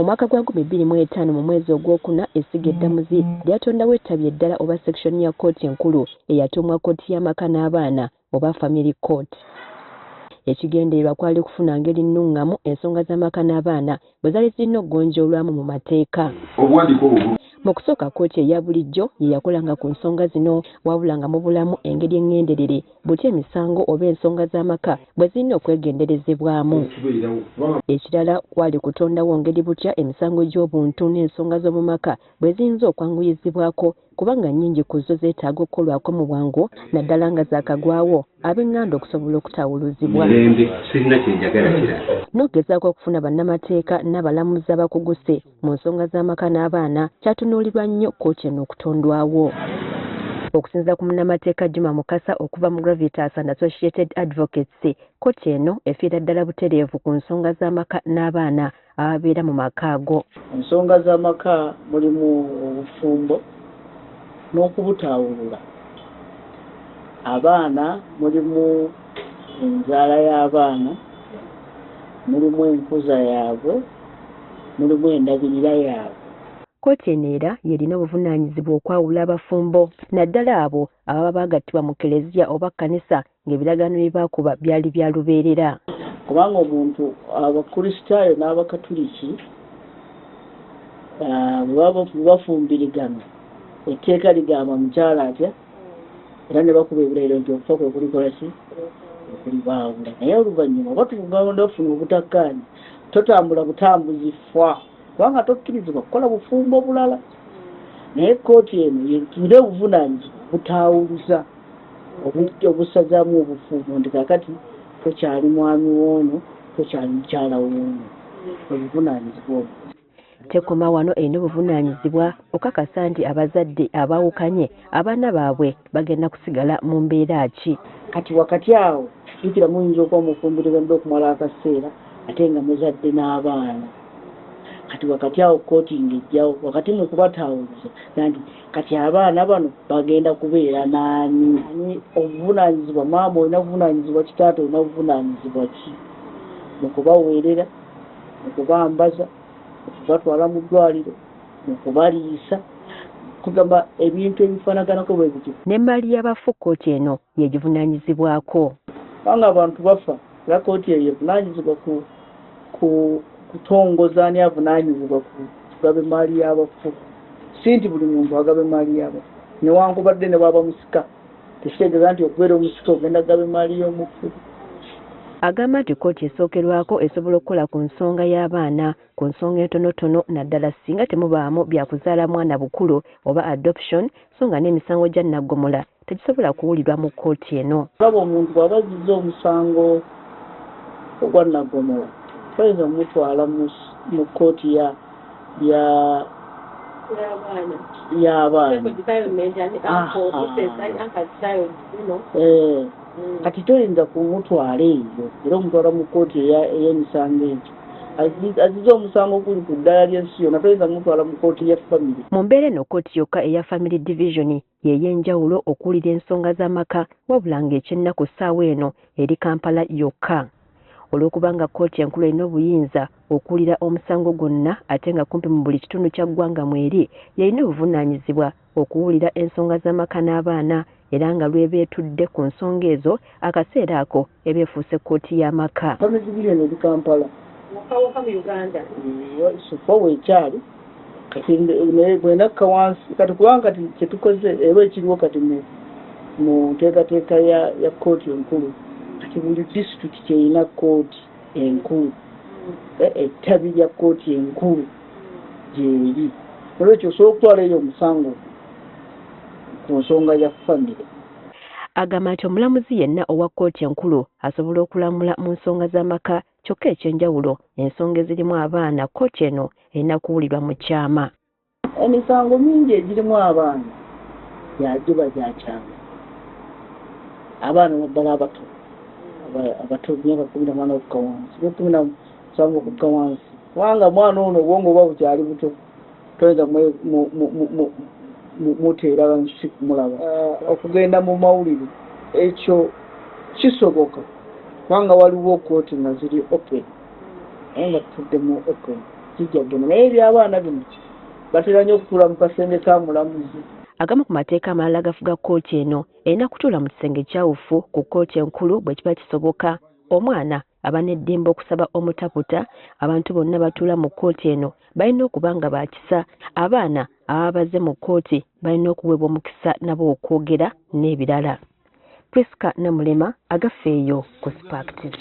Mu mwaka gwa 2005, mu mwezi ogwokuna, essiga eddamuzi lyatondawo ettabi eddala oba section ya kkooti enkulu eyatuumwa kkooti y'amaka n'abaana oba Family Court. Ekigendererwa kwali kufuna ngeri nnuŋŋamu ensonga z'amaka n'abaana bwe zaali zirina okugonjoolwamu mu mateeka. Obuwandiiko obwo. Mu kusooka, kkooti eya bulijjo ye yakolanga ku nsonga zino, wabula nga mu bulamu engeri eŋŋenderere butya emisango oba ensonga z'amaka bwe zirina okwegenderezebwamu. Kibeerawo kubanga Ekirala kwali kutondawo ngeri butya emisango gy'obuntu n'ensonga z'omu maka bwe ziyinza okwanguyizibwako, kubanga nnyingi ku zo zeetaaga okukolwako mu bwangu, naddala nga zaakagwawo ab'eŋŋanda okusobola okutawuluzibwa. Mirembe, sirina kyenjagala kirala. N'okugezaako okufuna bannamateeka n'abalamuzi abakuguse mu nsonga z'amaka n'abaana kyatunuulirwa nnyo kkooti eno okutondwawo. Okusinziira ku munnamateeka Juma Mukasa okuva mu Gravitas and Associated Advocates, kkooti eno efiira ddala butereevu ku nsonga z'amaka n'abaana ababeera mu maka ago. Ensonga z'amaka mulimu obufumbo n'okubutaawulula, abaana mulimu enzaala y'abaana, mulimu enkuza yaabwe, mulimu endabirira yaabwe. Kkooti eno era y'erina obuvunaanyizibwa okwawula abafumbo, naddala abo ababa baagattibwa mu keleziya oba kkanisa ng'ebiragaano bye baakuba byali bya lubeerera. Kubanga omuntu, Abakristaayo n'Abakatuliki bwe baba bafumbiriganwa, etteeka ligamba mukyala atya, era ne bakuba ebirayiro nti okufa kwe kulikola ki, okulibaawula. Naye oluvannyuma batuganda bafuna obutakkaanya, totambula butambuzi fa, kubanga tokkirizibwa kukola bufumbo bulala. Naye kkooti eno yetule obuvunaanyizibwa butaawuluza, obusazaamu obufumbo nti kakati tokyali mwami w'ono, tokyali mukyala w'ono, obuvunaanyizibwa obwo. Tekoma wano, erina obuvunaanyizibwa okakasa nti abazadde abaawukanye abaana baabwe bagenda kusigala mu mbeera ki. Kati wakati awo, jjukira, muyinza okuba mufumbiriganidde okumala akaseera ate nga muzadde n'abaana. Kati wakati awo kkooti ng'ejjawo wakati mu kubataawuluza nti kati abaana bano bagenda kubeera naani? Obuvunaanyizibwa, maama olina buvunaanyizibwa ki, taata olina buvunaanyizibwa ki mu kubaweerera, mu kubambaza, mu kubatwala mu ddwaliro, mu kubaliisa, kugamba ebintu ebifaanaganako bwe bityo. N'emmaali y'abafu kkooti eno yegivunaanyizibwako. Kubanga abantu bafa, era kkooti eyo evunaanyizibwa ku kutongoza ani avunaanyizibwa ku kugaba emaali y'abafu. Si nti buli muntu agaba emaali y'abafu. Newankubadde ne bwaba musika, tekitegeeza nti okubeera omusika ogenda kugaba emaali y'omufu. Agamba nti kkooti esookerwako esobola okukola ku nsonga y'abaana ku nsonga entonotono, naddala singa temubaamu byakuzaala mwana bukulu oba adoption, so nga n'emisango gya naggomola tegisobola kuwulirwa mu kkooti eno. Olaba, omuntu bw'aba azizza omusango ogwa naggomola, toyinza kumutwala mu kkooti ya y'abaana. Kati toyinza kumutwala eyo, era omutwala mu kkooti ey'emisango egyo. Azizza omusango guli ku ddala ly'ensi yonna, toyinza kumutwala mu kkooti ya famire. Mu mbeera eno, kkooti yokka eya Family Division y'ey'enjawulo okuwulira ensonga z'amaka, wabula ng'ekyennaku ssaawa eno eri Kampala yokka. Olw'okubanga kkooti enkulu erina obuyinza okuwulira omusango gwonna ate nga kumpi mu buli kitundu kya ggwanga mweri, y'erina obuvunaanyizibwa okuwulira ensonga z'amaka n'abaana, era nga lw'eba etudde ku nsonga ezo, akaseera ako eba efuuse kkooti y'amaka. Family Division eri Kampala so far weekyali. Kati bwenakka wansi kati, kubanga kati kyetukoze era ekiriwo kati mu nteekateeka ya kkooti enkulu, kati buli disitulikiti erina kkooti enkulu, ettabi lya kkooti enkulu gyeri. Olwekyo osobola okutwala eyo omusango ku nsonga ya famire. Agamba nti omulamuzi yenna owa kkooti enkulu asobola okulamula mu nsonga z'amaka, kyokka ekyenjawulo, ensonga ezirimu abaana kkooti eno erina kuwulirwa mu kyama. Emisango mingi egirimu abaana yagiba gyakyama, abaana naddala abato abato, myaka 18 okukka wansi, 17 okukka wansi, kubanga mwana ono obwongo buba bukyali buto, toyinza muteera nsi kumulaba. Okugenda mu mawulire ekyo kisoboka, kubanga waliwo kooti nga ziri open, naye nga tutudde mu open. Kijja kugenda, naye eby'abaana bino batera nnyo okutuula mu kasenge ka mulamuzi. Agamu ku mateeka amalala agafuga kkooti eno, erina kutuula mu kisenge kyawufu ku kkooti enkulu bwe kiba kisoboka. Omwana aba n'eddembe okusaba omutaputa. Abantu bonna batuula mu kkooti eno balina okuba nga ba kisa. Abaana ababa bazze mu kkooti balina okuweebwa omukisa nabo okwogera n'ebirala. Prisca Namulema, Agafeeyo ku Spark TV.